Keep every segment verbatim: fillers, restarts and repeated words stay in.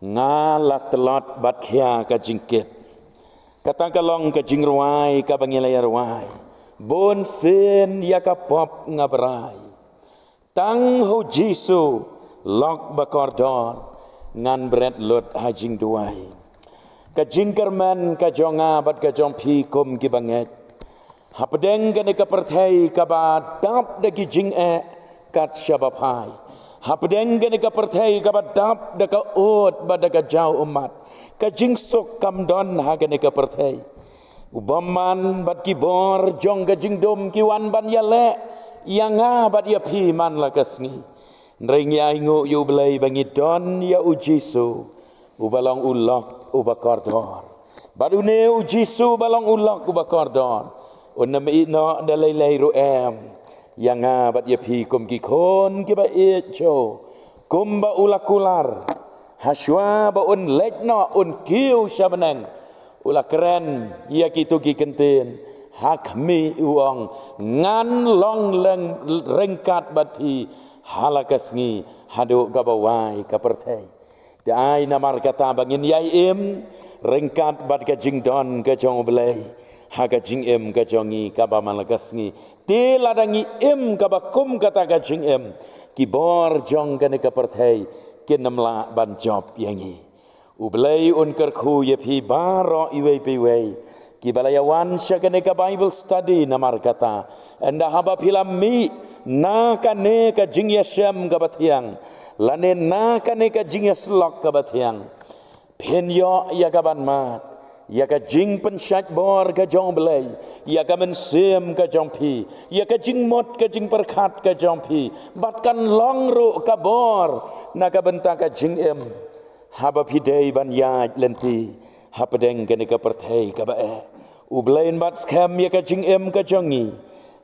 Nga la tlot bad khia ka jingkit. Kata ka long ka jingrwai kaba ngi la ïarwai. Bun sien ïa ka pop nga brai. Tang ha u Jisu lok ba kordor, ngan bret lut ha jingduwai. Ka jingkyrmen ka jong nga bad ka jong phi kum ki bangeit. Hapdeng kane ka pyrthei kaba dap da ki jingeh kat shaba phai. Hapdeng kane ka pyrthei kaba dap da ka ud bad da ka jaw ummat. Ka jingsuk kam don ha kane ka pyrthei. U bymman bad ki bor jong ka jingdum ki wan ban ïaleh ïa nga bad ïa phi man la ka sngi. Hynrei ngi ainguh ïa u Blei ba ngi don ïa u Jisu, uba long u lok uba kordor. Bad une u Jisu uba long u lok uba kordor, un ym ïehnoh da lei lei ruh em ïa nga bad ïa phi kum ki khun kiba ïeit shuh, kumba u la kular. Hashwa ba un leit noh un kiew sha bneng, u la kren ïa kito ki kyntien. Ha khmih u ong, ngan long leng ryngkat bad phi ha la ka sngi haduh kaba wai ka pyrthei. Te ai namar kata ba ngin ïai im ryngkat bad ka jingdon ka jong u Blei ha ka jingim ka jong ngi kaba man la ka sngi. Te lada ngi im kaba kum kata ka jingim, ki bor jong kane ka pyrthei kin ym lah ban jop ïa ngi. U Blei un kyrkhu ïa phi baroh iwei pa iwei kiba la ïawan sha kane ka Bible study namar kata. Ynda haba phi la mih na kane ka jingïashem kaba thiang lane na kane ka jingïasyllok kaba thiang, phin ïoh ïa ka ban mad ïa ka jingpynshait bor ka jong u Blei ïa ka mynsiem ka jong phi, ïa ka jingmut ka jingpyrkhat ka jong phi, bad kan long ruh ka bor na ka bynta ka jingim haba phi dei ban ïaid lynti hapdeng kane ka pyrthei kaba eh. U Blei un bat skhem ïa ka jingim ka jong ngi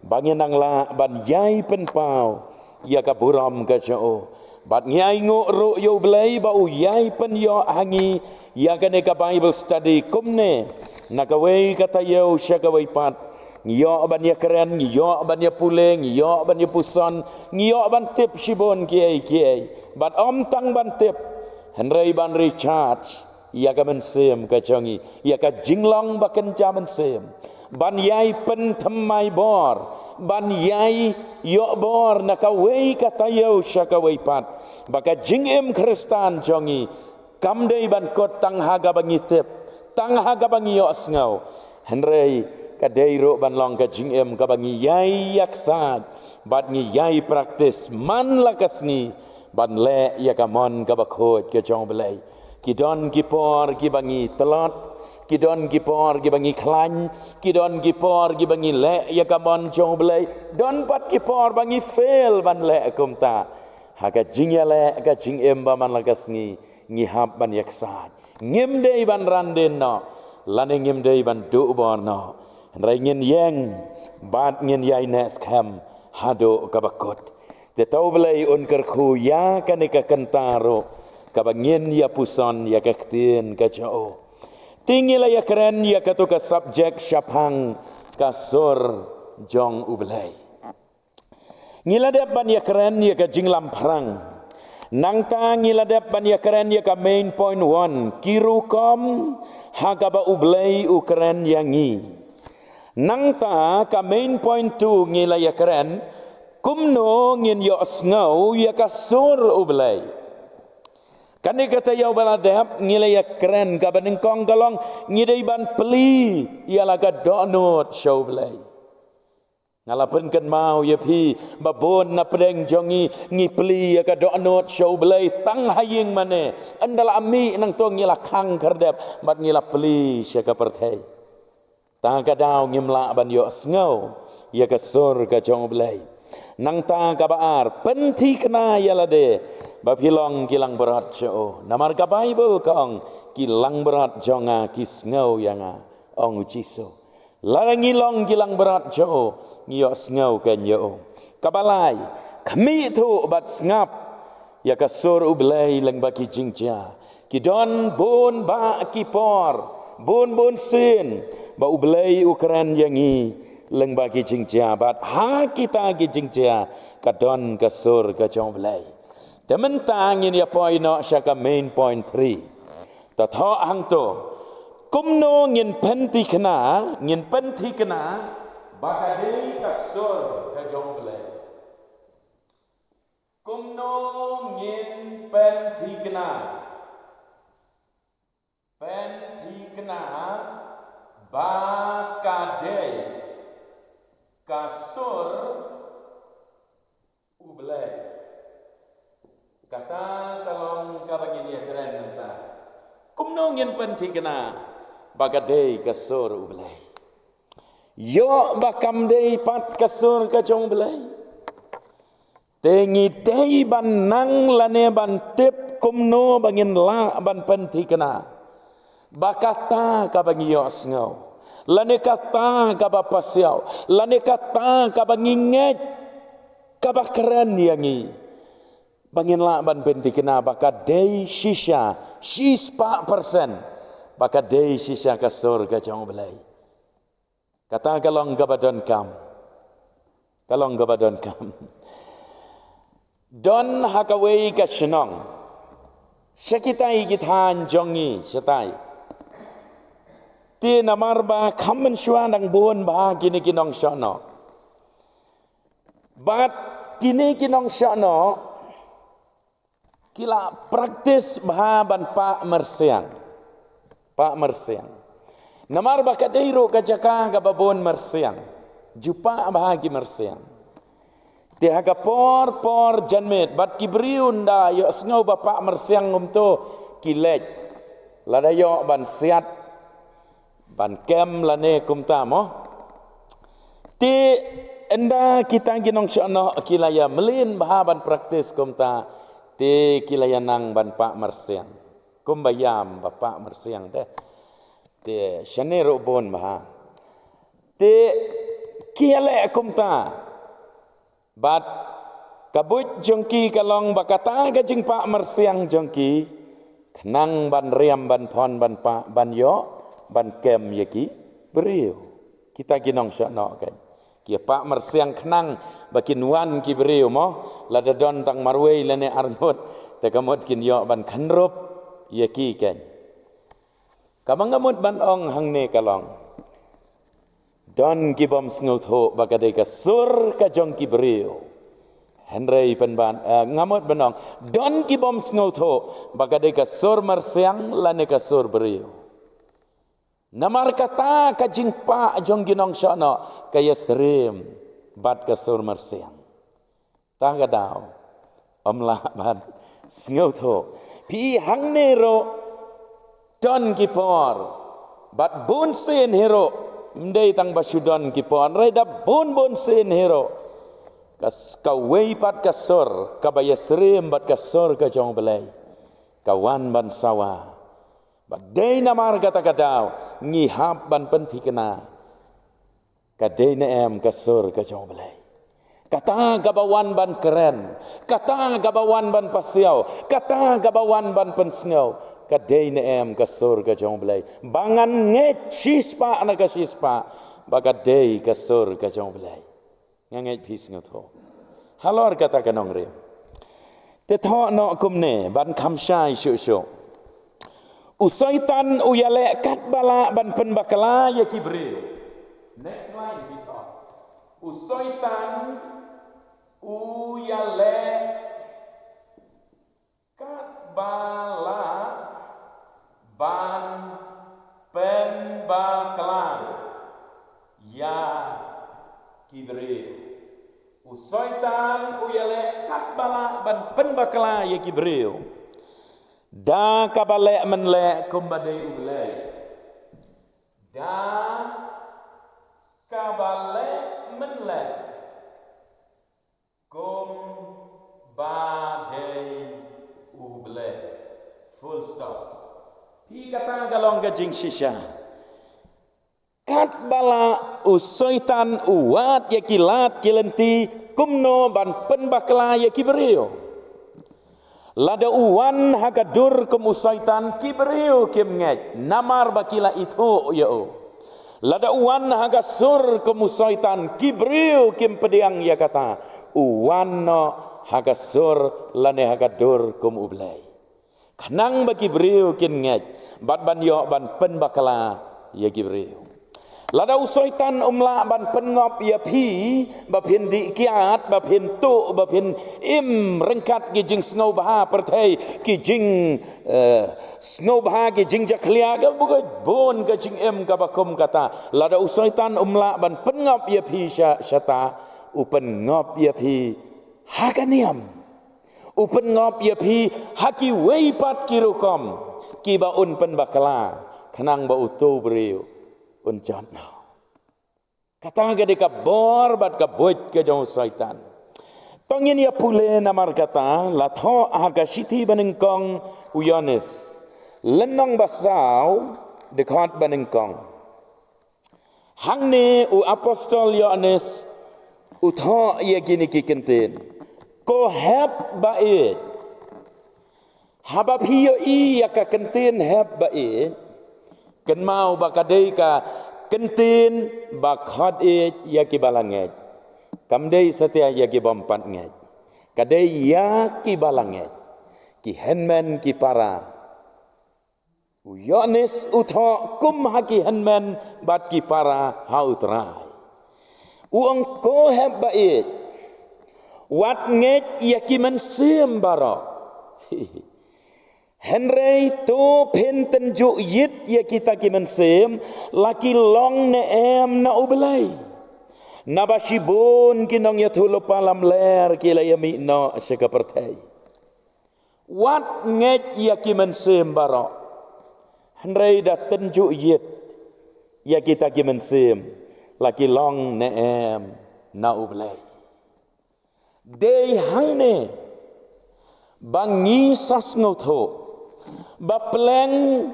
ba ngin nang lah ban ïai pynpaw ïa ka burom ka jong u. Bad ngi ainguh ruh ïa u Blei ba u ïai pynïoh ha ngi ïa kane ka Bible study kumne, na kawei ka taïew sha kawei pat. Ngi ïoh ban ïakren, ngi ïoh ban ïapule, ngi ïoh ban ïapuson, ngi ïoh ban tip shibun kiei kiei. Bad ym tang ban tip, hynrei ban recharge ïa ka mynsiem ka jong ngi, ïa ka jinglong ba kynja mynsiem, ban ïai pynthymmai bor, ban ïai ïoh bor na kawei ka taïew sha kawei pat, ba ka jingim Khristan jong ngi kam dei ban kut tang ha kaba ngi tip, tang ha kaba ngi ïohsngew. Hynrei ka dei ruh ban long ka jingim kaba ngi ïai ïaksaid bad ngi ïai practice man la ka sngi ban leh ïa ka mon kaba khuid ka jong u Blei. Ki don ki por kiba ngi tlot, ki don ki por kiba ngi khlaiñ, ki don ki por kiba ngi leh ïa ka mon jong u Blei, don pat ki por ba ngi fail ban leh kumta. Ha ka jingïaleh ka jingim ba man la ka sngi, ngi hap ban ïaksaid. Ngim dei ban ran dien noh, lane ngim dei ban duh bor noh. Hynrei ngin ïeng bad ngin ïai neh skhem haduh kaba kut. Te to u Blei un kyrkhu ïa kane ka kynta ruh kaba ngin ïapuson ïa ka ktien ka jong u. Te ngi la ïakren ïa kato ka subject shaphang ka sur jong u Blei. Ngi la dep ban ïakren ïa ka jinglamphrang. Nangta ngi la dep ban ïakren ïa ka main point one, ki rukom ha kaba u Blei u kren ïa ngi. Nangta ka main point two ngi la ïakren, kumno ngin ïohsngew ïa ka sur u Blei. Kane ka taïew ba la dep ngi la ïakren, kaba nyngkong ka long ngi dei ban plie ïa la ka dohnud sha u Blei. Nga la pynkynmaw ïa phi ba bun na pdeng jong ngi ngi plie ïa ka dohnud sha u Blei tang ha ïing mane. Ynda la mih nangto ngi la khang khyrdep bad ngi la plie sha ka pyrthei. Ta ka daw ngim lah ban ïohsngew ïa ka sur ka jong u Blei. Nangta kaba ar, pynthikna ïa lade ba phi long ki langbrot sha u. Namar ka Baibl ka ong, ki langbrot jong nga ki sngew ïa nga, ong u Jisu. Lada ngi long ki langbrot jong u, ngi ïohsngew kein ïa u. Kaba lai, khmih thuh bad sngap ïa ka sur u Blei lyngba ki jingjia. Ki don bun bah ki por, bun bun sien ba u Blei u kren ïa ngi lyngba ki jingjia, bad ha kita ki jingjia ka don ka sur ka jong u Blei. Te mynta ngin ïa poi noh sha ka main point three. Ta thoh hangto. Kumno ngin pynthikna, ngin pynthikna, ba ka dei ka sur ka jong U Blei. Kumno ngin pynthikna, pynthikna, ba ka dei ka sur U Blei. Kata ka long kaba ngin ïa kren mynta. Kumno ngin pynthikna, ba ka dei ka sur U Blei. Ïoh ba kam dei pat ka sur ka jong U Blei. Te ngi dei ban nang lane ban tip kumno ba ngin lah ban pynthikna. Ba kata kaba ngi ïohsngew. Lane kata kaba pasiaw. Lane kata kaba ngi ngeit. Kaba kren ïa ngi. Ba ngin lah ban pynthikna ba ka dei shisha, shispah persen. Ba ka dei shisha ka sur ka jong U Blei. Kata ka long kaba donkam. Ka long kaba donkam. Don ha kawei ka shnong. Sha kitai ki thaiñ jong ngi, shatai. Te namar ba kham mynshuwa dang bun bha kine ki nongshah noh. Bad kine ki nongshah noh. Ki la practice bha ban pah myrsiang. Pah myrsiang. Namar ba ka dei ruh ka jaka kaba bun myrsiang. Ju pah bha ki myrsiang. Te ha ka por por janmiet bad ki briew ynda ïohsngew ba pah myrsiang kumto ki leit. Lada ïoh ban siat ban kem lane kumta mo. Te ynda kita ki nongshah noh ki la ïa mlien bha ban practice kumta. Te ki la ïa nang ban pah myrsiang. Kumba ïam ba pah myrsiang te. Te shane ruh bun bha. Te ki ïa leh kumta. Bad ka buit jong ki ka long ba kata ka jingpah myrsiang jong ki khnang ban riam ban phon ban pah ban ïoh ban kem ïa ki briew. Kita ki nongshah noh kan ki pah myrsiang khnang ba kin wan ki briew mo, lada don tang marwei lane arngut te ka mut kin ïoh ban kynrup ïa ki kan. Kaba nga mut ban ong hangne ka long. Don ki bym sngewthuh ba ka dei ka sur ka jong ki briew. Hynrei pynban, eh, nga mut ban ong. Don ki bym sngewthuh ba ka dei ka sur myrsiang lane ka sur briew. Namar kata ka jingpah jong ki nongshah noh ka ïasyriem bad ka sur myrsiang. Ta ka daw. Ym lah ban sngewthuh. Phi hangne ruh don ki por. Bad bun sien hi ruh. Ym dei tang ba shu don ki por. Hynrei da bun bun sien hi ruh. Ka s-, kawei pat ka sur. Kaba ïasyriem bad ka sur ka jong U Blei. Ka wan ban sawa. Bad dei namar kata ka daw. Ngi hap ban pynthikna. Ka dei ne em ka sur ka jong U Blei. Kata kaba wan ban kren. Kata kaba wan ban pasiaw. Kata kaba wan ban pynsngew. Ka dei ne em ka sur ka jong U Blei. Ba ngan ngeit shispah na ka shispah. Ba ka dei ka sur ka jong U Blei. Nga ngeit phi sngewthuh. Halor kata ka nongrim. Te thoh noh kumne, ban kham shai shuh shuh. U Soitan u ïaleh katba lah ban pynbakla ïa ki briew. Next line, phi thoh. U Soitan u ïaleh katba lah ban pynbakla ïa ki briew. U Soitan u ïaleh katba lah ban pynbakla ïa ki briew. Da kaba leh mynleh kumba dei U Blei. Da kaba leh mynleh kumba dei U Blei. Full stop. Phi, kata ka long ka jingshisha. Katba lah u Soitan u wad ïa ki lad ki lynti kumno ban pynbakla ïa ki briew. Lada u wan ha ka dur kum u Soitan ki briew kim ngeit namar ba ki la ithuh ïa u. Lada u wan ha ka sur kum u Soitan ki briew kim pdiang ïa kata. U wan noh ha ka sur lane ha ka dur kum U Blei. Khnang ba ki briew kin ngeit, bad ban ïoh ban pynbakla ïa ki briew. Lada u Soitan um lah ban pynngop ïa phi, ba phin dih kiad, ba phin tuh, ba phin im ryngkat ki jingsngewbha pyrthei, ki jing, eh, sngewbha, ki jingjakhlia, ka bun ka jingim kaba kum kata. Lada u Soitan um lah ban pynngop ïa phi sha, shata, u pynngop ïa phi ha ka niam. U pynngop ïa phi ha kiwei pat ki rukom, kiba un pynbakla, khnang ba uto u briew un jot noh. Kata ka dei ka bor bad ka buit ka jong u Soitan. To ngin ïa pule namar kata, la thoh ha ka shithi banyngkong u Ïoannis, lynnong ba saw, dkhot banyngkong. Hangne u apostol Ïoannis u thoh ïa kine ki kyntien. Ko hep ba ïeit. Haba phi ïohi ïa ka kyntien hep ba ïeit, kynmaw ba ka dei ka kyntien ba khot ïeit ïa kiba la ngeit. Kam dei satia ïa kibym pat ngeit. Ka dei ïa kiba la ngeit. Ki hynmen ki para. U Ïoannis u thoh kum ha ki hynmen bad ki para ha u Trai. U ong ko hep ba ïeit. Wat ngeit ïa ki mynsiem baroh. Hynrei to phin tynjuh ïit ïa kita ki mynsiem, la ki long ne em na U Blei. Naba shibun ki nongïathuhlypa lamler ki la ïamih noh sha ka pyrthei. Wat ngeit ïa ki mynsiem baroh. Hynrei da tynjuh ïit ïa kita ki mynsiem, la ki long ne em na U Blei. Dei hangne ba ngi sa sngewthuh ba pleng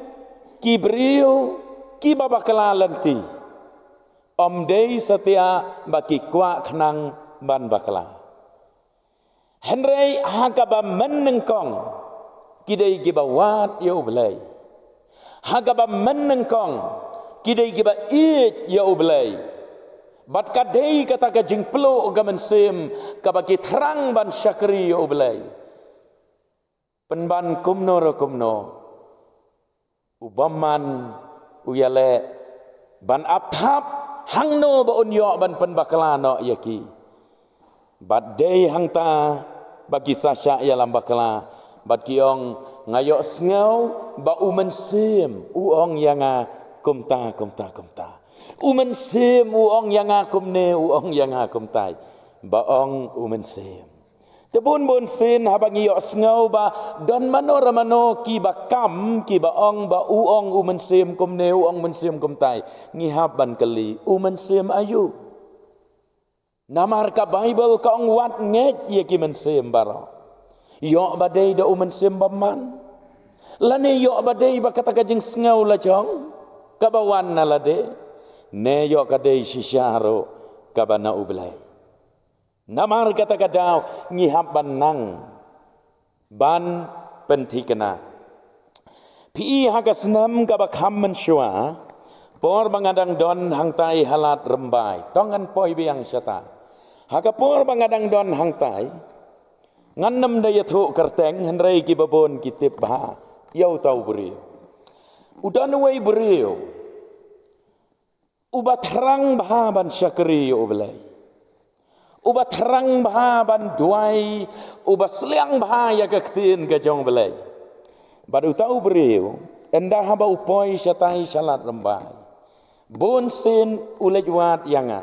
ki briew kiba bakla lynti, ym dei satia ba ki kwah khnang ban bakla. Hynrei ha kaba mynnyngkong ki dei kiba wad ïa U Blei. Ha kaba mynnyngkong ki dei kiba ïeit ïa U Blei. Bad ka dei kata ka jingpluh ka mynsiem kaba ki thrang ban shakri ïa U Blei. Pynban kumno re kumno, u bymman u ïaleh ban ap thap hangno ba un ïoh ban pynbakla noh ïa ki. Bad dei hangta ba ki sa shah ïalam bakla, bad ki ong, nga ïohsngew ba U Mynsiem u ong ïa nga kumta, kumta, kumta. U Mynsiem u ong ïa nga kumne, u ong ïa nga kumtai. Ba ong U Mynsiem. Te bun bun sien haba ngi ïohsngew ba don mano re mano kiba kam, kiba ong ba u ong U Mynsiem kumne, u ong Mynsiem kumtai, ngi hap ban kylli, U Mynsiem aïu? Namar ka Baibl ka ong wat ngeit ïa ki mynsiem baroh. Ïoh ba dei da U Mynsiem bymman? Lane ïoh ba dei ba kata ka jingsngew lajong kaba wan na lade? Ne ïoh ka dei shisha ruh kaba na U Blei? Namar kata ka daw ngi hap ban nang ban pynthikna. Phi i ha ka snem kaba kham mynshuwa, por ba nga dang don hangtai ha Lad Rymbai, to ngan poi biang shata. Ha ka por ba nga dang don hangtai, ngan nym da ïathuh kyrteng, hynrei kiba bun ki tip bha ïa uta u briew. U don uwei u briew uba thrang bha ban shakri ïa U Blei. Uba thrang bha ban duwai, uba sliang bha ïa ka ktien ka jong U Blei. Bad uta u briew, ynda haba u poi shatai sha Lad Rymbai, bun sien u leit wad ïa nga.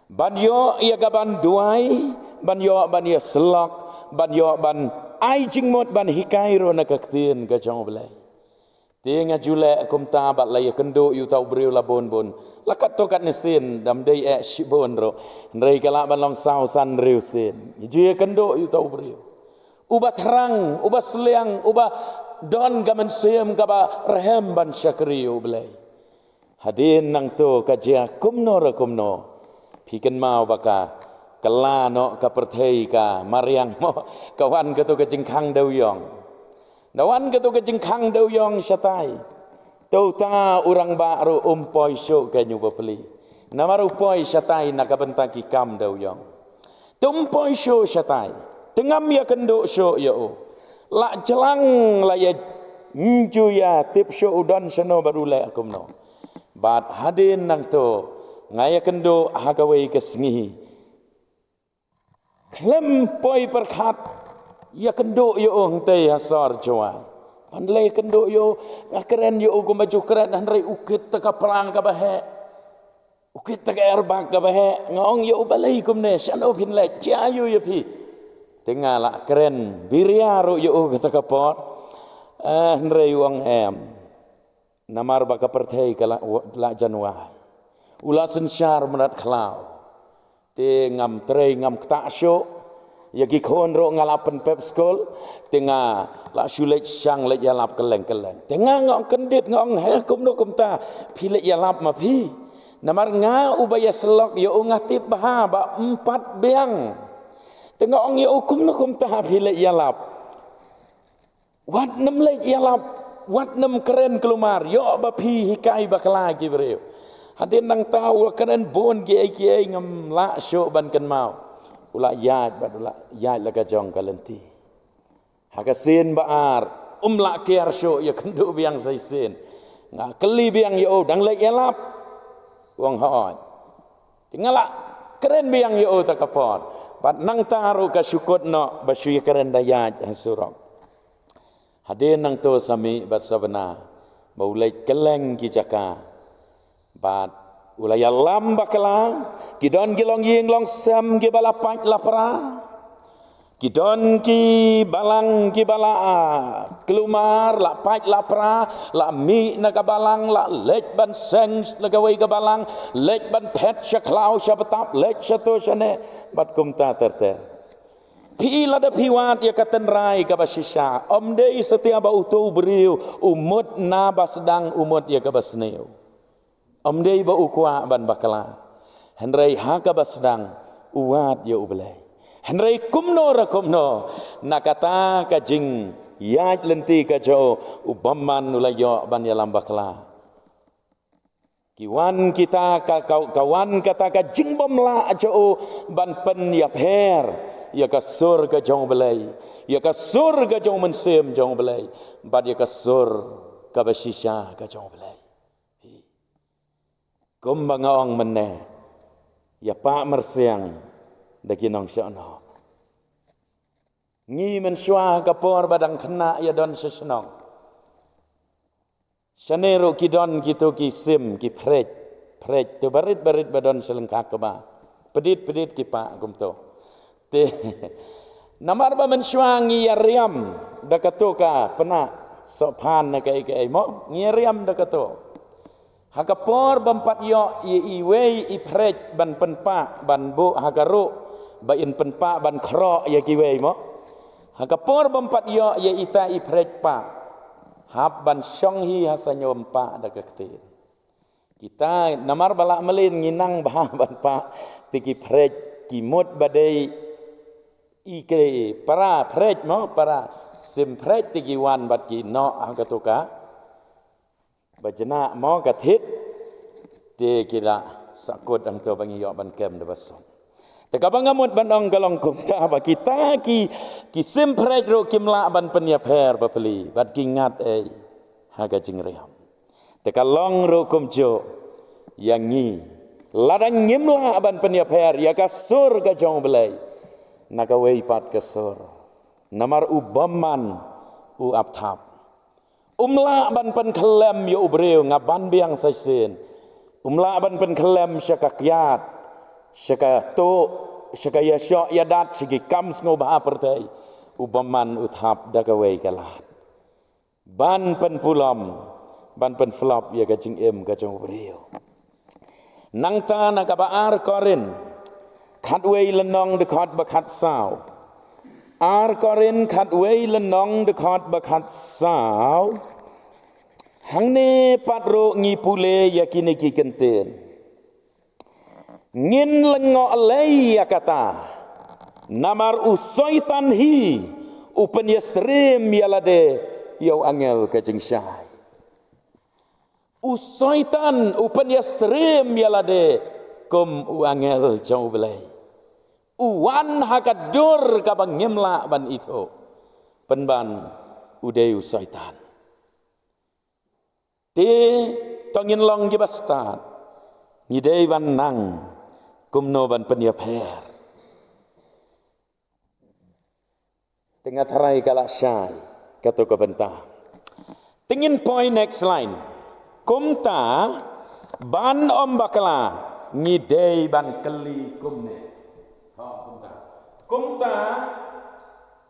Ban ïoh ïa ka ban duwai, ban ïoh ban ïasyllok, ban ïoh ban ai jingmut ban hikai ruh na ka ktien ka jong U Blei. Te nga ju leh kumta bad la ïakynduh ïa uta u briew la bun bun. La katto katne sien, dam dei eh shibun ruh. Hynrei ka lah ban long saw san hynriew sien. Nga ju ïakynduh ïa uta u briew. Uba thrang, uba sliang, uba don ka mynsiem kaba rhem ban shakri ïa U Blei. Hadien nangto ka jia kumno re kumno. Phi kynmaw ba ka kylla noh ka pyrthei ka mariang mo, ka wan kato ka jingkhang dewïong. Da wan kato ka jingkhang dewïong shatai, te uta u rangbah ruh um poi shuh, ka ñiuh bapli. Namar u poi shatai na ka bynta ki kam dewïong. Te um poi shuh shatai. Te ngam ïakynduh shuh ïa u. La jlang la ïa nju ïa tip shuh u don shano bad u leh kumno. Bad hadien nangto nga ïakynduh ha kawei ka sngi. Khlem poi pyrkhat ïakynduh ïa u hangtei ha sor Jowai. Ban leh ïakynduh ïa u, nga kren ïa u kumba ju kren, hynrei u kit ta ka plang kaba heh. U kit ta ka airbag kaba heh. Nga ong ïa u, balei kumne, shano phin leh, jia ïa u ïa phi. Te nga la kren biria ruh ïa u kata ka por. Eh, hynrei u ong em. Namar ba ka pyrthei ka la, la jan wai. U la synshar mrad khlaw. Te ngam trei ngam ktah shuh. Ïa ki khun ruh nga la pynpep skul. Te nga la shu leit shang leit ïalap kylleng kylleng. Te nga nga ong kyndit, nga ong, he, kumno kumta phi leit ïalap ma phi. Namar nga uba ïasyllok ïa u, nga tip bha ba em pat biang. Te nga ong ïa u, kumno kumta phi leit ïalap. Wat nym leit ïalap, wat nym kren kulmar, ïoh ba phi hikai bakla ki briew. Hadien nangta u la kren bun kiei kiei, ngam lah shuh ban kynmaw. U la ïaid bad u la ïaid la ka jong ka lynti. Ha ka sien ba ar, um lah kiar shuh ïakynduh biang sa shisien. Nga kylli biang ïa u, dang leit ïalap? U ong hooid. Te nga la kren biang ïa u ta ka por. Bad nangta ruh ka shu kut noh ba shu ïakren da ïaid ha surok. Hadien nangto sa mih bad sa bna ba u leit kylleng ki jaka. Bad u la ïalam bakla, ki don ki longïing longsem kiba la pait la pra. Ki don ki balang kiba la, ah, kulmar, la pait la pra, la mih na ka balang, la leit ban seng na kawei ka balang, leit ban phet sha khlaw sha btap, leit shato shane, bad kumta ter ter. Phi, lada phi wad ïa ka tynrai kaba shisha, ym dei satia ba uto u briew u mut na ba sdang u mut ïa kaba sniew. Ym dei ba u kwah ban bakla. Hynrei ha kaba sdang u wad ïa U Blei. Hynrei kumno re kumno, na kata ka jingïaid lynti ka jong u, u bymman u la ïoh ban ïalam bakla. Ki wan kita ka, ka, ka wan kata ka jingbymlah jong u ban pynïapher ïa ka sur ka jong U Blei, ïa ka sur ka jong u Mynsiem jong U Blei, bad ïa ka sur kaba shisha ka jong U Blei. Kumba nga ong mynne, ïa pah myrsiang da ki nongshah noh. Ngi mynshuwa ka por ba dang khynnah ïa don sha shnong. Shane ruh ki don kito ki sim, ki fridge, fridge to barit barit ba don sha lyngkha kba. Pdit pdit ki pah kumto. Te, namar ba mynshuwa ngi ïa riam da kato ka pynah, sohphan ne kaei kaei mo, ngi ïa riam da kato. Ha ka por bym pat ïoh ïa iwei i fridge ban pynpah ban buh ha ka ruh, ba in pynpah ban khroh ïa kiwei mo. Ha ka por bym pat ïoh ïa ita i fridge pah, hap ban shong hi ha sñiaw pah da ka ktien. Kita namar ba la mlien ngi nang bha ban pah, te ki fridge ki mut ba dei i ke para fridge mo, para sim fridge te ki wan bad ki noh ha kato ka ba jnah mo ka thied, te ki la sahkut hangto ba ngi ïoh ban kem da ba suk. Te kaba nga mut ban ong ka long kumta ba kita ki, ki sim fridge ruh kim lah ban pynïapher bapli, bad ki ngat ei ha ka jingriam. Te ka long ruh kumjuh ïa ngi. Lada ngim lah ban pynïapher ïa ka sur ka jong U Blei na kawei pat ka sur, namar u bymman u ap thap. Um lah ban pynkhyllem ïa u briew, nga ban biang sa shisien. Um lah ban pynkhyllem sha ka kiad, sha ka tuh, sha ka ïashoh ïadat, sha ki kam sngewbha pyrthei. U bymman u thap da kawei ka lad ban pynpulom, ban pynphlop ïa ka jingim ka jong u briew. Nangta na kaba ar Korinth khatwei lynnong dkhot ba khatsaw. Ar Korinth khatwei lynnong dkhot ba khatsaw. Hangne pat ruh ngi pule ïa kine ki kyntien. Ngin lyngngoh lei ïa kata. Namar u Soitan hi u pynïastriem ïa lade ïa u angel ka jingshai. U Soitan u pynïastriem ïa lade kum u angel jong U Blei. u wan ha ka dur kaba ngim lah ban ithuh, pynban u dei u Soitan. Te to ngin long kiba stad, ngi dei ban nang kumno ban pynïapher. Te nga tharai ka la shai kato ka bynta. Te ngin poi next line. Kumta ban ym bakla ngi dei ban kylli kumne. Ha, kumta. Kumta,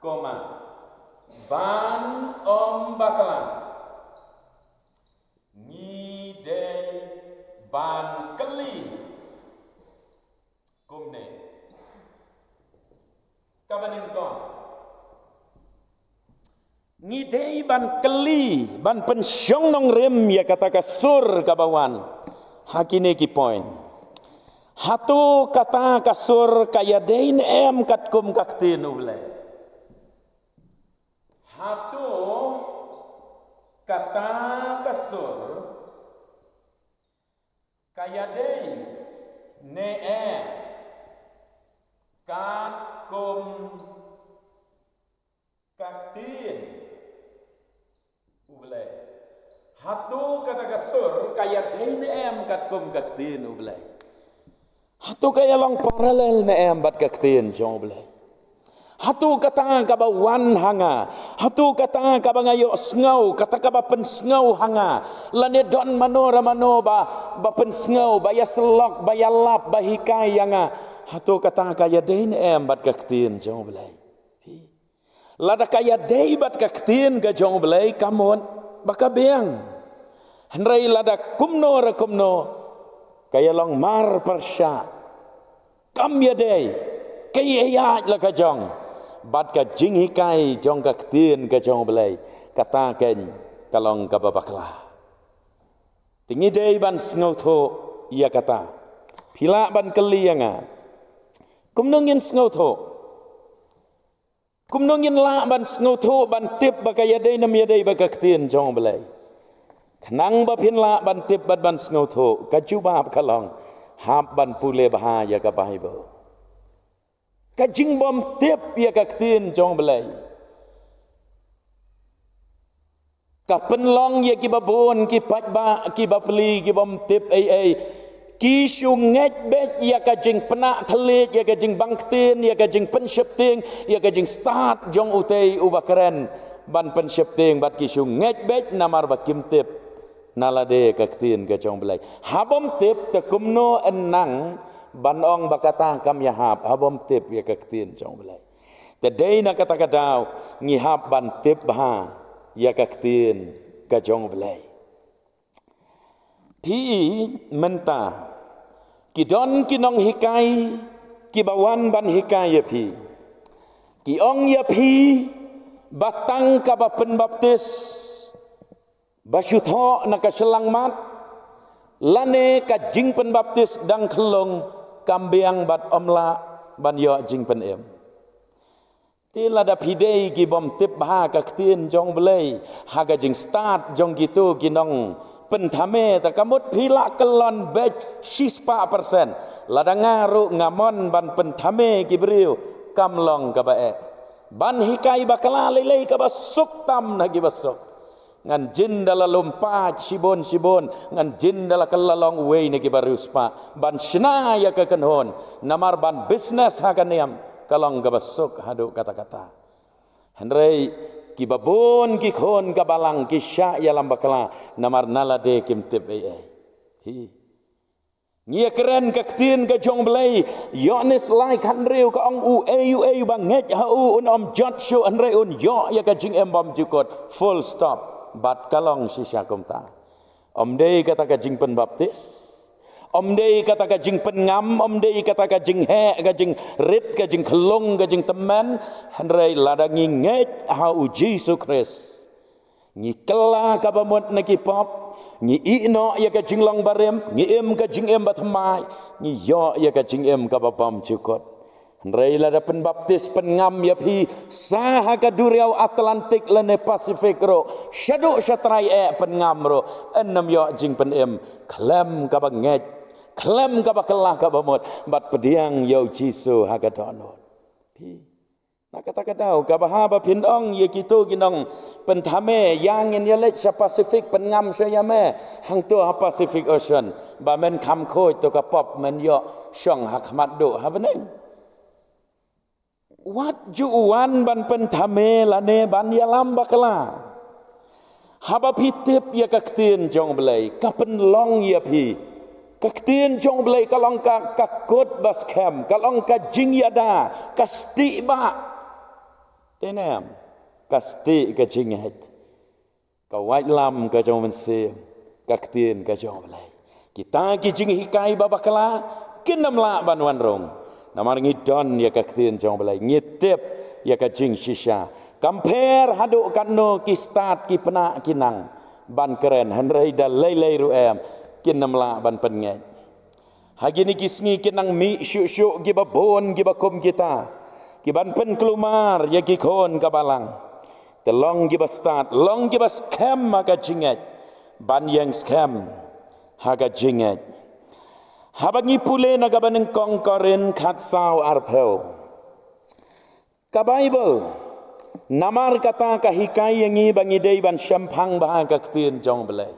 koma, ban ym bakla ngi dei ban kylli kumne. Kaba nyngkong, ngi dei ban kylli, ban pynshong nongrim ïa kata ka sur kaba wan ha kine ki point. Hato kata ka sur ka ïadei ne em katkum ka ktien U Blei? Hato kata ka sur ka ïadei ne em katkum ka ktien U Blei? Hato kata ka sur ka ïadei ne em katkum ka ktien U Blei? Hato ka ïalong parallel ne em bad ka ktien jong U Blei? Hato kata kaba wan ha nga, hato kata kaba nga ïohsngew, kata kaba pynsngew ha nga, lane don mano ra mano ba, ba pynsngew, ba ïasyllok, ba ïalap, ba hikai ïa nga, hato kata ka ïadei ne em bad ka ktien jong U Blei? Lada ka ïadei bad ka ktien ka jong U Blei, ka mut ba ka biang. Hynrei lada kumno re kumno, ka ïalong mar pyrshah, kam ïadei, ka ïaid la ka jong bad ka jinghikai jong ka ktien ka jong U Blei, kata keiñ ka long kaba bakla. Te ngi dei ban sngewthuh ïa kata. Phi lah ban kylli ïa nga, kumno ngin sngewthuh? Kumno ngin lah ban sngewthuh, ban tip ba ka ïadei ne ym ïadei bad ka ktien jong U Blei? Khnang ba phin lah ban tip bad ban sngewthuh, ka jubab ka long, hap ban pule bha ïa ka Baibl. Ka jingbym tip ïa ka ktien jong U Blei ka pynlong ïa kiba bun ki paidbah, kiba pli, kibym tip ei ei, ki shu ngeit beit ïa ka jingpynah thylliej, ïa ka jingbang ktien, ïa ka jingpynsheptieng, ïa ka jingstad jong utei uba kren ban pynsheptieng, bad ki shu ngeit beit namar ba kim tip na lade ka ktien ka jong U Blei. Haba ym tip, te kumno yn nang ban ong ba kata kam ïahap, haba ym tip ïa ka ktien jong U Blei? Te dei na kata ka daw ngi hap ban tip bha ïa ka ktien ka jong U Blei. Phi, mynta ki don ki nonghikai kiba wan ban hikai ïa phi. Ki ong ïa phi ba tang kaba pynbaptis ba shu thoh na ka shyllangmat lane ka jingpynbaptis dang khyllung kam biang bad ym lah ban ïoh jingpynim. Te lada phi dei kibym tip bha ka ktien jong U Blei, ha ka jingstad jong kito ki nongpynthame, te ka mut phi lah kyllon beit shispah persen. Lada nga ruh nga mon ban pynthame ki briew, kam long kaba eh. Ban hikai bakla lei lei kaba suk tam na kiba suk. Ngan jin da la lum paid shibun shibun, ngan jin da la kylla long uwei na kiba riewspah ban shna ïa ka kynhun, namar ban business ha ka niam ka long kaba suk haduh katta katta. Hynrei kiba bun ki khun ka balang ki shah ïalam bakla namar na lade kim tip ei ei. Hi. Ngi ïa kren ka ktien ka jong U Blei, Ïoannis lai khathynriew ka ong, uei uei ba ngeit ha u un ym jot shuh hynrei un ïoh ïa ka jingim bymjukut. Full stop. Bad ka long shisha kumta. Ym dei kata ka jingpynbaptis, ym dei kata ka jingpynngam, ym dei kata ka jingheh, ka jingrit, ka jingkhyllung, ka jingtymmen. Hynrei lada ngi ngeit ha U Jisu Khrist, ngi kylla kaba mut na ki pop, ngi ïeh noh ïa ka jinglong barim, ngi im ka jingim bathymmai, ngi ïoh ïa ka jingim kaba bymjukut. Hynrei lada pynbaptis, pynngam ïa phi sa ha ka duriaw Atlantic lane Pacific ruh, shaduh shatrai eh pynngam ruh, yn ym ïoh jingpynim khlem kaba ngeit Khlem kaba kylla kaba mut, bad pdiang ïa u Jisu ha ka dohnud. Phi, na kata ka daw, kaba haba phin ong ïa kito ki nongpynthame, ïa ngin ïaleit sha Pacific, pynngam sha ïa me, hangto ha Pacific Ocean, ba men kham khuid, to ka pop men ïoh shong ha khmat duh ha bneng. Wat ju wan ban pynthame lane ban ïalam bakla. Haba phi tip ïa ka ktien jong U Blei, ka pynlong ïa phi. Ka ktien jong U Blei ka long ka, ka kut ba skhem, ka long ka jingïada, ka stieh ba. Te ne em, ka stieh ka jingngeit. Ka waitlam ka jong U Mynsiem, ka ktien ka jong U Blei. Kita ki jinghikai ba bakla kin ym lah ban wan rung. Namar ngi don ïa ka ktien jong U Blei, ngi tip ïa ka jingshisha. Kam pher haduh katno ki stad ki pnah ki nang ban kren, hynrei da lei lei ruh em, kin ym lah ban pynngeit. Ha kine ki sngi ki nang mih shuh shuh kiba bun kiba kum kita, ki ban pynkulmar ïa ki khun ka balang. Te long kiba stad, long kiba skhem ha ka jingngeit, ban ïeng skhem ha ka jingngeit. Haba ngi pule na kaba nyngkong Korinth khatsaw arphew. Ka Baibl, namar kata ka hikai ïa ngi ba ngi dei ban shemphang bha ka ktien jong U Blei.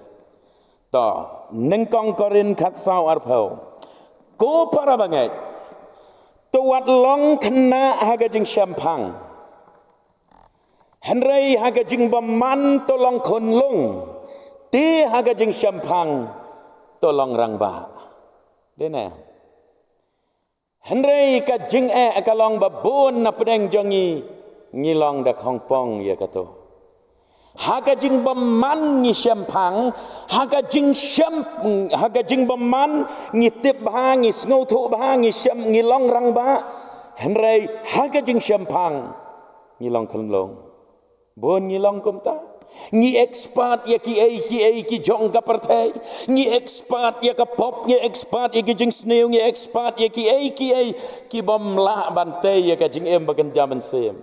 To, nyngkong Korinth khatsaw arphew. Ko para bangeit, to wat long khynnah ha ka jingshemphang. Hynrei ha ka jingbymman to long khunlung. Te ha ka jingshemphang to long rangbah. Dei ne? Hynrei ka jingeh ka long ba bun na pdeng jong ngi, ngi long da khongpong ïa kato. Ha ka jingbymman ngi shemphang, ha ka jingshem, ha ka jingbymman ngi tip bha, ngi sngewthuh bha, ngi shem, ngi long rangbah. Hynrei ha ka jingshemphang ngi long khunlung. Bun ngi long kumta. Ngi expert ïa kiei kiei ki jong ka pyrthei. Ngi expert ïa ka pop, ngi expert ïa ki jingsniew, ngi expert ïa kiei kiei ki bym lah ban tei ïa ka jingim ba kynja mynsiem.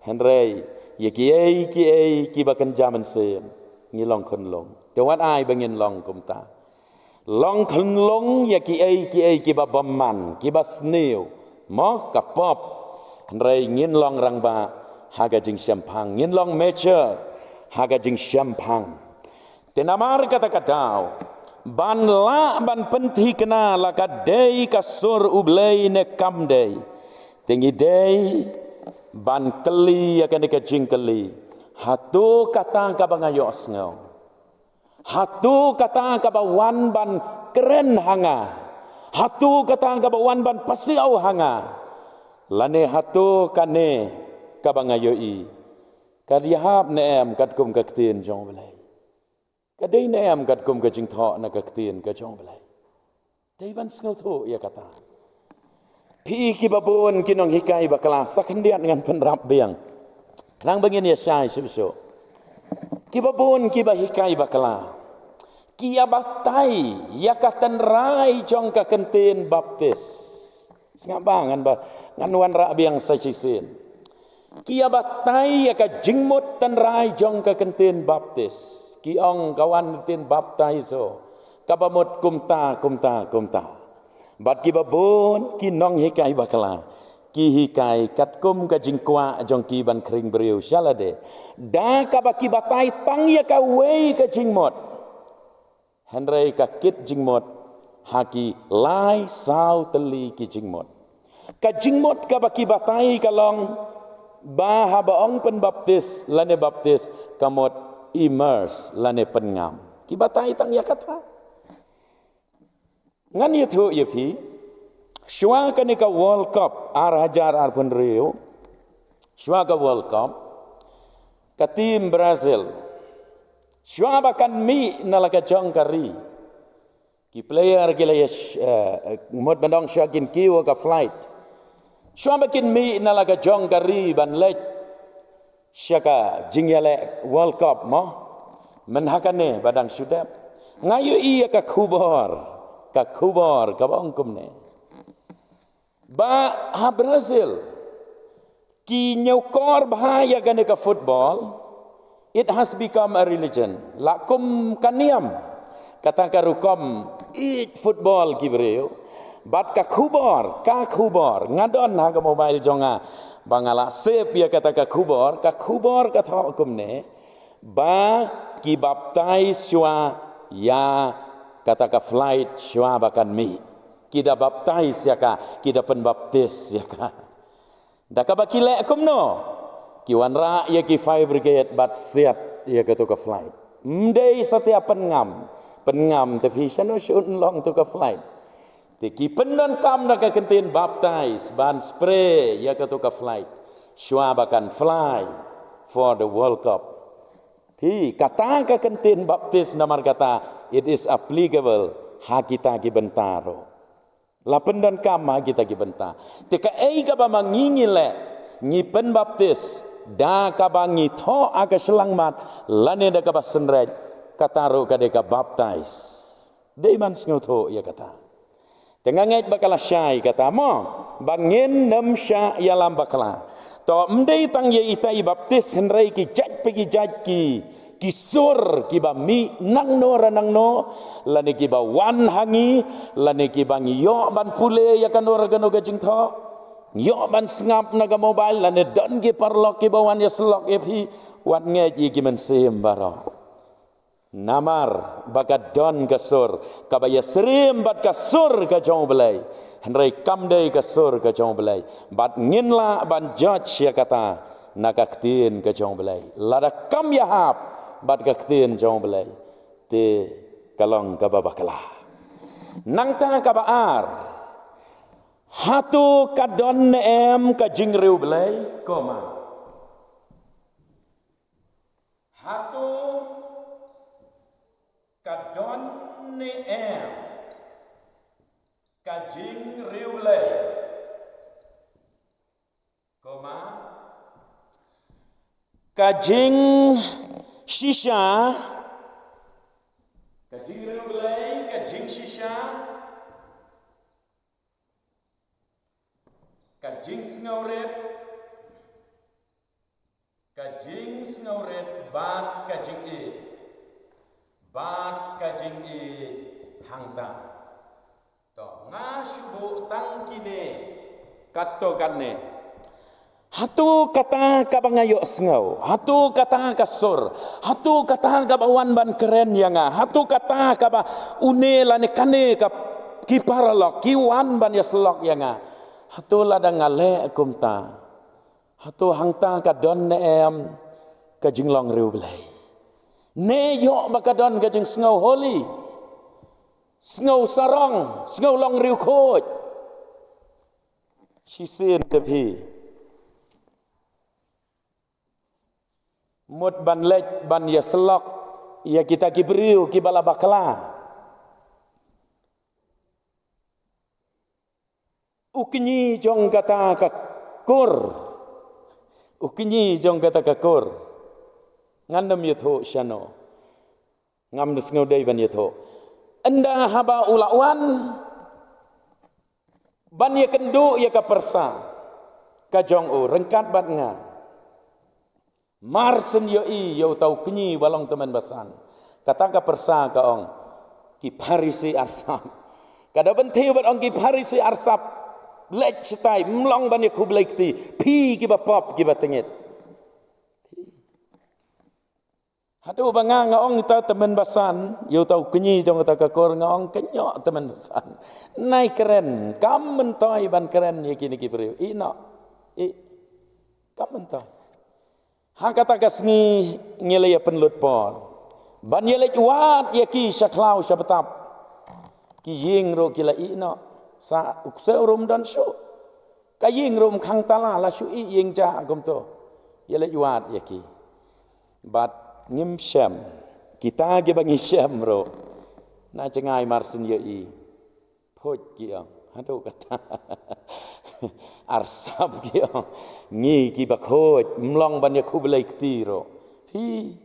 Hynrei ïa kiei kiei kiba kynja mynsiem, ngi long khunlung. Te wat ai ba ngin long kumta. Long khunlung ïa kiei kiei kiba bymman, kiba sniew. Mo, ka pop. Hynrei ngin long rangbah ha ka jingshemphang, ngin long mature ha ka jingshemphang. Te namar kata ka daw, ban lah ban pynthikna la ka dei ka sur U Blei ne kam dei, te ngi dei ban kylli ïa kane ka jingkylli: Hato kata kaba nga ïohsngew, hato kata kaba wan ban kren ha nga, hato kata kaba wan ban pasiaw ha nga, lane hato kane kaba nga ïohi, ka ïahap ne em katkum ka ktien jong U Blei? Ka dei ne em katkum ka jingthoh na ka ktien ka jong U Blei? Dei ban sngewthuh ïa kata. Phi, kiba bun ki nonghikai bakla, sa khyndiat ngan pynrap biang, khnang ba ngin ïa shai shuh shuh. Kiba bun kiba hikai bakla, ki ïa batai ïa ka tynrai jong ka kyntien baptis. Sngap bha, ngan ba, ngan wanrah biang sa shisien. Ki ïa batai ïa ka jingmut tynrai jong ka kyntien baptis. Ki ong ka wan kyntien baptizo, kaba mut kumta, kumta, kumta. Bad kiba bun ki nonghikai bakla, ki hikai katkum ka jingkwah jong ki ban khring briew sha lade, da kaba ki batai tang ïa kawei ka jingmut. Hynrei ka kit jingmut ha ki lai saw tylli ki jingmut. Ka jingmut kaba ki batai ka long ba haba ong pynbaptis lane baptis, ka mut immerse lane pynngam. Ki batai tang ïa kata. Ngan ïathuh ïa phi, shuwa kane ka World Cup ar hajar arphew hynriew, shuwa ka World Cup, ka team Brazil, shuwa ba kan mih na la ka jong ka ri, ki player ki la ïa sh-, eh, mut ban ong shuwa kin kiew ha ka flight. Shuwa ba kin mih na la ka jong ka ri ban leit sha ka jingïaleh World Cup mo, mynta kane ba dang shu dep, nga ïohi ïa ka khubor, ka khubor kaba ong kumne, ba ha Brazil ki ñiewkor bha ïa kane ka football. It has become a religion. La kum ka niam, Kata ka rukom ïeit football ki briew. Bad ka khubor, ka khubor nga don ha ka mobile jong nga. Ba nga la save ïa kata ka khubor, ka khubor ka thoh kumne. Ba ki baptize shuwa ïa kata ka flight shuwa ba kan mih. Ki da baptize ïa ka, ki da pynbaptis ïa ka. Da kaba ki leh kumno? Ki wanrah ïa ki fire brigade bad siat ïa kato ka flight. Ym dei satia pynngam. Pynngam te phi shano shu long to ka flight. Te ki pyndonkam da ka kyntien baptize ban spray ïa kato ka flight. Shuwa ba kan fly for the World Cup. Phi, kata ka kyntien baptis namar kata, it is applicable ha kita ki bynta ruh. La pyndonkam ha kita ki bynta. Te kaei kaba ma ngi ngi leh, ngi pynbaptis da kaba ngi thoh ha ka shyllangmat lane da kaba synreit, kata ruh ka dei ka baptize. Dei ban sngewthuh ïa kata. Te nga ngeit ba ka la shai kata mo, ba ngin nym shah ïalam bakla. To ym dei tang ïa ita i baptis hynrei ki jait pa ki jait ki, ki sur kiba mih nangno ra nangno, lane kiba wan ha ngi, lane kiba ngi ïoh ban pule ïa kano ra kano ka jingthoh. Ngi ïoh ban sngap na ka mobile, lane don ki paralok kiba wan ïasyllok ïa phi, wat ngeit ïa ki mynsiem baroh. Namar ba ka don ka sur kaba ïasyriem bad ka sur ka jong U Blei. Hynrei kam dei ka sur ka jong U Blei. Bad ngin lah ban judge ïa kata na ka ktien ka jong U Blei. Lada kam ïahap bad ka ktien jong U Blei, te ka long kaba bakla. Nangta kaba ar. Hato ka don ne em ka jingriewblei? Koma. Hato ka don ne em ka jingriewblei? Koma. Ka jingshisha, ka jingriewblei, ka jingshisha, ka jingsngewrit, ka jingsngewrit bad ka jingïeit, bad ka jingïeit hangta. To, nga shu buh tang kine katto katne. Hato kata kaba nga ïohsngew, hato kata ka sur, hato kata kaba wan ban kren ïa nga, hato kata kaba une lane kane ka ki paralok ki wan ban ïasyllok ïa nga. Hato lada nga leh kumta, hato hangta ka don ne em ka jinglong riewblei? Ne ïoh ba ka don ka jingsngew holy, sngew sarong, sngew long riewkhuid. Shisien te phi mut ban leit ban ïasyllok ïa kita ki briew kiba la bakla. U kñi jong kata ka kur. U kñi jong kata ka kur. Ngan nym ïathuh shano. Ngam da sngew dei ban ïathuh. Ynda haba u la wan ban ïakynduh ïa ka pyrsa ka jong u ryngkat bad nga, mar shen ïohi ïa uta u kñi ba long tymmen basan. Kata ka pyrsa ka ong, ki Pharisi arsap. Ka da bynthiew bad ong, ki Pharisi arsap. Leit shatai, ym long ban ïakhublei kti, phi kiba pop kiba tngit. Haduh ba nga nga ong ita tymmen basan, ïa uta u kñi jong uta ka kur nga ong, kynjoh tymmen basan. Nai kren, kam myntoi ban kren ïa kine ki briew. Ïeh noh. Ïeh. Kam myntoi. Ha kata ka sngi ngi la ïa pynlut por ban ïa leit wad ïa ki sha khlaw sha btap. Ki ïing ruh ki la ïeh noh. Sa u ksew ruh ym don shuh. Ka ïing ruh ym khang tala, la shu ïeh ïing ja kumto. Ïa leit wad ïa ki. Bad ngim shem. Kita kiba ngi shem ruh, na jngai mar shen ïohi. Phuid ki ong. Haduh kata. Arsap ki ong. Ngi kiba khuid, ym long ban ïakhublei kti ruh. Hi.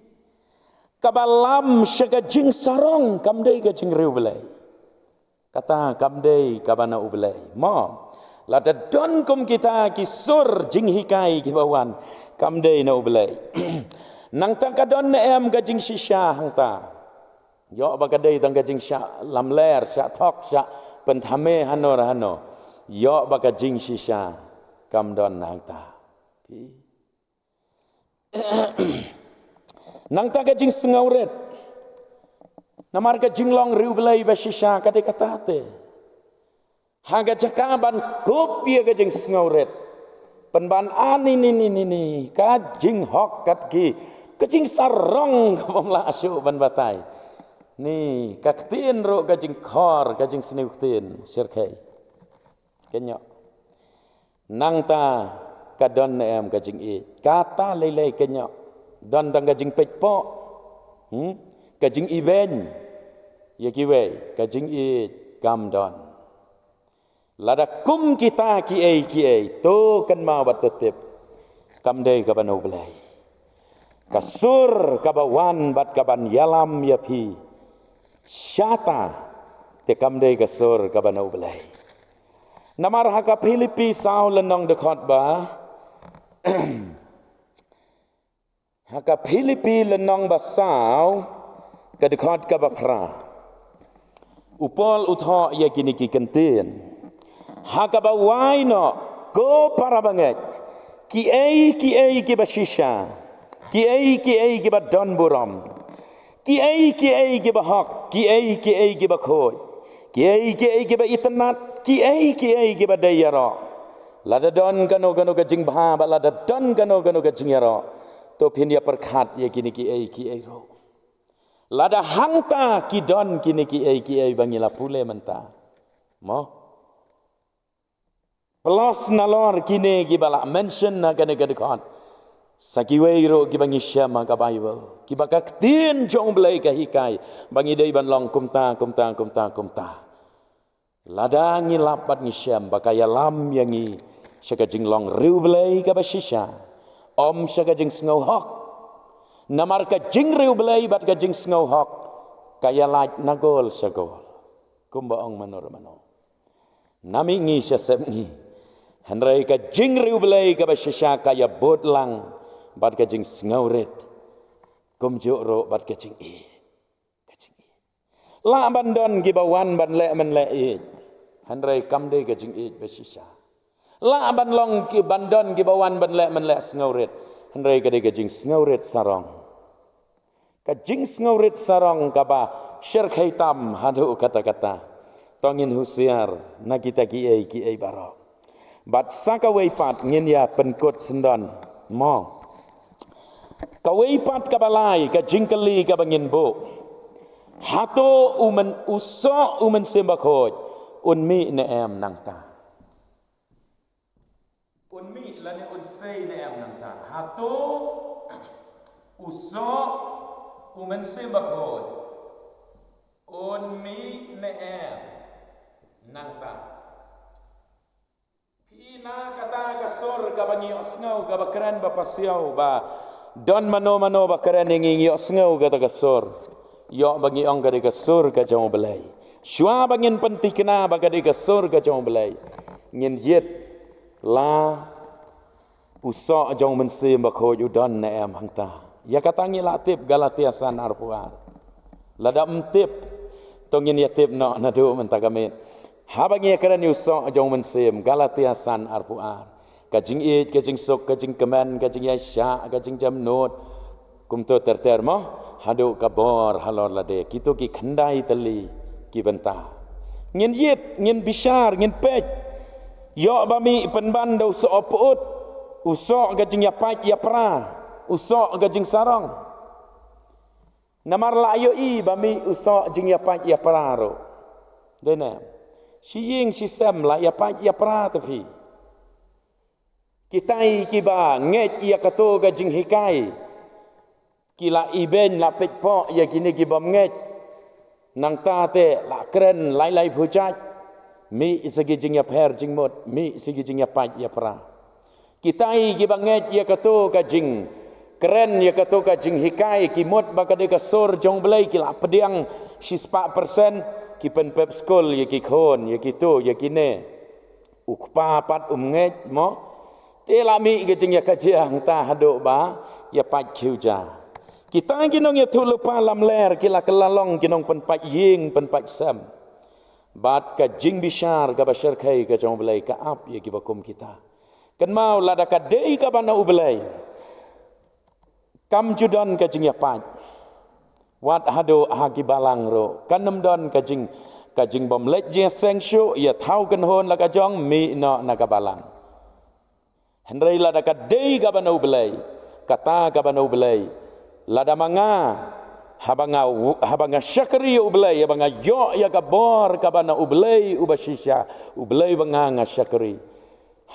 Kaba lam sha ka jingsarong kam dei ka jingriewblei. Kata kam dei kaba na U Blei. Mo. Lada don kum kita ki sur jinghikai kiba wan, kam dei na U Blei. Nangta ka don ne em ka jingshisha hangta? Ïoh ba ka dei tang ka jingshah lamler, shah thok, shah pynthame hano hano. Ïoh ba ka jingshisha kam don nangta. Phi. Nangta ka jingsngewrit. Namar ka jinglong riewblei ba shisha ka dei kata te. Ha ka jaka ban kup ïa ka jingsngewrit, pynban ani ni ni ni ni ka jinghok kat ki, ka jingsarong ka bym lah shuh ban batai. Ni ka ktien ruh ka jingkhor, ka jingsniew ktien, shyrkhei. Kynnoh. Nangta ka don ne em ka jingïeit? Kata lei lei kynnoh. Don tang ka jingpeit poh. Hmm? Ka jingibeiñ ïa kiwei, ka jingïeit kam don. Lada kum kita kiei kiei, to kynmaw bad to tip, kam dei kaba na U Blei. Ka sur kaba wan bad kaban ïalam ïa phi, shata te kam dei ka sur kaba na U Blei. Namar ha ka Philippi saw lynnong dkhot ba Ha ka Philippi lynnong ba saw, ka dkhot kaba phra, u Paul u thoh ïa kine ki kyntien. Ha kaba wai noh, ko para bangeit, kiei kiei kiba shisha, kiei kiei kiba don burom, kiei kiei kiba hok, kiei kiei kiba khuid, kiei kiei kiba itynnad, kiei kiei kiba dei ïaroh, lada don kano kano ka jingbha bad lada don kano kano ka jingïaroh, to phin ïa pyrkhat ïa kine kiei kiei ruh. Lada hangta ki don kine kiei kiei ba ngi la pule mynta, mo, plus nalor kine kiba la mention na kane ka dkhot, sa kiwei ruh kiba ngi shem ha ka Bible, kiba ka ktien jong U Blei ka hikai ba ngi dei ban long kumta kumta kumta kumta. Lada ngi lap bad ngi shem ba ka ïalam ïa ngi sha ka jinglong riewblei kaba shisha, ym sha ka jingsngewhok. Namar ka jingriewblei bad ka jingsngewhok ka ïalait na gol sha gol, kumba ong mano re mano. Na mih ngi sha sep ngi, hynrei ka jingriewblei kaba shisha ka ïabud lang bad ka jingsngewrit, kumjuh ruh bad ka jingïeit. Ka jingïeit. Lah ban don kiba wan ban leh mynleh ïeit, hynrei kam dei ka jingïeit ba shisha. Lah ban long ki ban don kiba wan ban leh mynleh sngewrit, hynrei ka dei ka jingsngewrit sarong. Ka jingsngewrit sarong kaba shyrkhei tam haduh katta katta. To ngin husiar na kita kiei kiei baroh. Bad sa kawei pat ngin ïa pynkut syndon, mo. Kawei pat kaba lai ka jingkylli kaba ngin buh. Hato u myn-, u soh u Mynsiem Bakhuid un mih ne em nangta? Un mih lane un sei ne em nangta? Hato u soh u Mynsiem Bakhuid un mih ne em nangta? Phi, na kata ka sur kaba ngi ïohsngew kaba kren ba pasiaw ba don mano mano ba kren ïa ngi, ngi ïohsngew kata ka sur. Ïoh ba ngi ong ka dei ka sur ka jong U Blei. Shuwa ba ngin pynthikna ba ka dei ka sur ka jong U Blei, ngin ïit la u soh jong u Mynsiem Bakhuid u don ne em hangta. Ïa kata ngi la tip, Galatia san arphew ar. Lada ym tip, to ngin ïa tip noh naduh mynta ka miet. Haba ngi ïa kren ïa u soh jong u Mynsiem, Galatia san arphew ar. Ka jingïeit, ka jingsuk, ka jingkmen, ka jingïaishah, ka jingjemnud. Kumto ter ter mo, haduh ka bor halor lade, kito ki khyndai tylli ki bynta. Ngin ïit, ngin bishar, ngin peit. Ïoh ba mih pynban da u soh pyut, u soh ka jingïapait ïapra, u soh ka jingsarong. Namar la ïohi ba mih u soh jingïapait ïapra ruh. Dei ne em? Shi ïing shi sem la ïapait ïapra te phi. Kitai kiba ngeit ïa kato ka jinghikai, ki la ibeiñ, la peit poh ïa kine ki bym ngeit. Nangta te la kren lai lai phew jait. Mih sa ki jingïapher jingmut, mih sa ki jingïapait ïapra. Kitai kiba ngeit ïa kato ka jingkren, ïa kato ka jinghikai, ki mut ba ka dei ka sur jong U Blei, ki la pdiang shispah persen, ki pynpep skul ïa ki khun, ïa kito, ïa kine. U kpa pat um ngeit mo. Te la mih ka jingïakajia hangta haduh ba ïapait khiew ja. Kita ki nongïathuhlypa lamler ki la kylla long ki nongpynpait ïing pynpait sem. Bad ka jingbishar kaba shyrkhei ka jong U Blei ka ap ïa kiba kum kita. Kynmaw, lada ka dei kaba na U Blei, kam ju don ka jingïapait. Wat haduh ha ki balang ruh kan ym don ka jing, ka jingbym leit jingïaseng shuh, ïa thaw kynhun la ka jong, mih noh na ka balang. Hynrei lada ka dei kaba na U Blei, kata kaba na U Blei, lada ma nga, haba nga, haba nga shakri ïa U Blei, haba nga ïoh ïa ka bor kaba na U Blei uba shisha, U Blei ba nga nga shakri.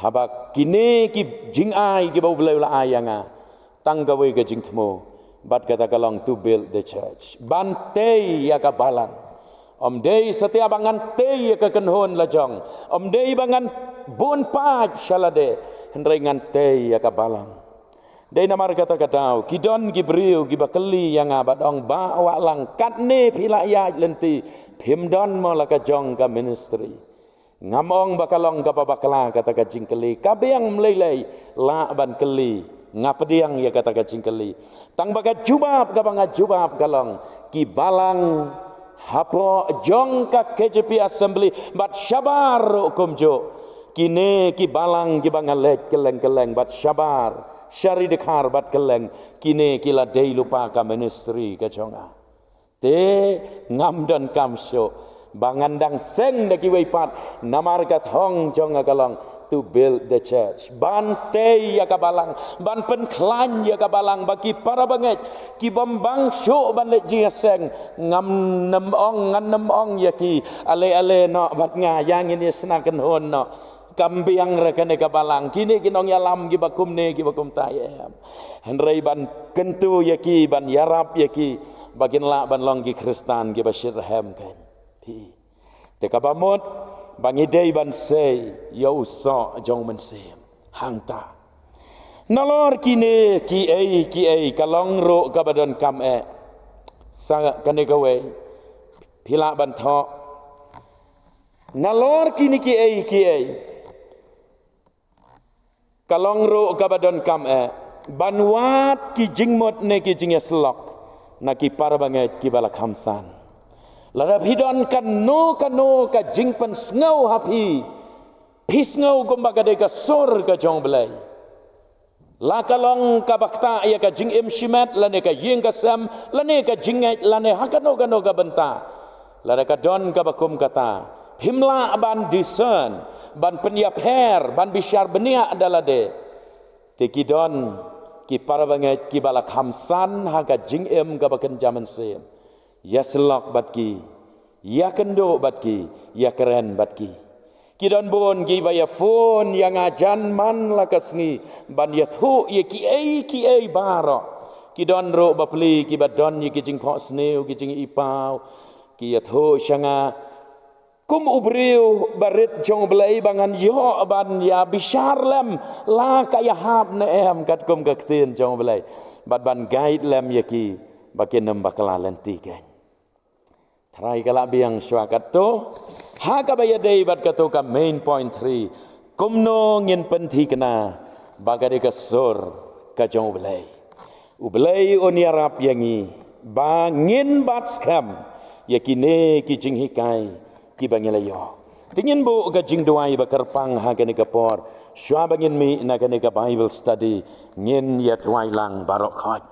Haba kine ki jingai kiba U Blei u la ai ïa nga, tang kawei ka jingthmu, bad kata ka long to build the church. Ban tei ïa ka balang. Ym dei satia ba ngan tei ïa ka kynhun la jong. Ym dei ba ngan bun paid sha lade. Hynrei ngan tei ïa ka balang. Dei namar kata ka daw, ki don ki briew kiba kylli ïa nga bad ong, Bah Wahlang, katne phi la ïaid lynti, phim don mo la ka jong ka ministry? Ngam ong ba ka long kaba bakla kata ka jingkylli, ka biang, ym lei lei lah ban kylli. Nga pdiang ïa kata ka jingkylli. Tang ba ka jubab kaba nga jubab ka long, ki balang hapoh jong ka K J P Assembly bad shabar ruh kumjuh. Kine ki balang kiba nga leit kylleng kylleng bad shabar, sha ri dkhar bad kylleng, kine ki la dei lypa ka ministry ka jong nga. Te ngam donkam shuh ba ngan dang seng da kiwei pat, namar ka thong jong nga ka long to build the church. Ban tei ïa ka balang, ban pynkhlaiñ ïa ka balang, ba ki para bangeit kibym bang shuh ban leit jingïaseng, ngam nym ong, ngan nym ong ïa ki, ale ale noh bad nga, ïa ngin ïa shna kynhun noh. Kam biang re kane ka balang, kine ki nongïalam kiba kumne kiba kumta, em. Hynrei ban kyntu ïa ki, ban ïarap ïa ki, ba kin lah ban long ki Khristan kiba shitrhem, kan. Phi. Te kaba mut ba ngi dei ban sei ïa u soh jong U Mynsiem. Hangta. Nalor kine kiei kiei ka long ruh kaba donkam eh. Sa kane kawei. Phi lah ban thoh. Nalor kine kiei kiei ka long ruh kaba donkam eh, ban wad ki jingmut ne ki jingïasyllok na ki para bangeit kiba la kham san. Lada phi don kano kano ka jingpynsngew ha phi, phi sngew kumba ka dei ka sur ka jong U Blei. La ka long kaba ktah ïa ka jingim shimet, lane ka ïing ka sem, lane ka jingngeit, lane ha kano kano ka bynta. Lada ka don kaba kum kata, phim lah ban discern, ban pynïapher, ban bishar bniah da lade. Te ki don ki para bangeit kiba la kham san ha ka jingim kaba kynja mynsiem. Ïasyllok bad ki, ïakynduh bad ki, ïakren bad ki. Ki don bun kiba ïa phone ïa nga jan man la ka sngi ban ïathuh ïa kiei kiei baroh. Ki don ruh bapli kiba don ïa ki jingphohsniew, ki jingipaw, ki ïathuh sha nga kum u briew barit jong U Blei ba ngan ïoh ban ïa bishar lem la ka ïahap ne em katkum ka ktien jong U Blei, bad ban guide lem ïa ki ba kin ym bakla lynti, kan. Trai ka lah biang shuwa katto. Ha kaba ïadei bad katto ka main point three. Kumno ngin pynthikna ba ka dei ka sur ka jong U Blei. U Blei un ïarap ïa ngi ba ngin bat skhem ïa kine ki jinghikai kiba ngi la ïoh. Te ngin buh ka jingduwai ba kyrpang ha kane ka por. Shuwa ba ngin mih na kane ka Bible study, ngin ïa duwai lang baroh khoit.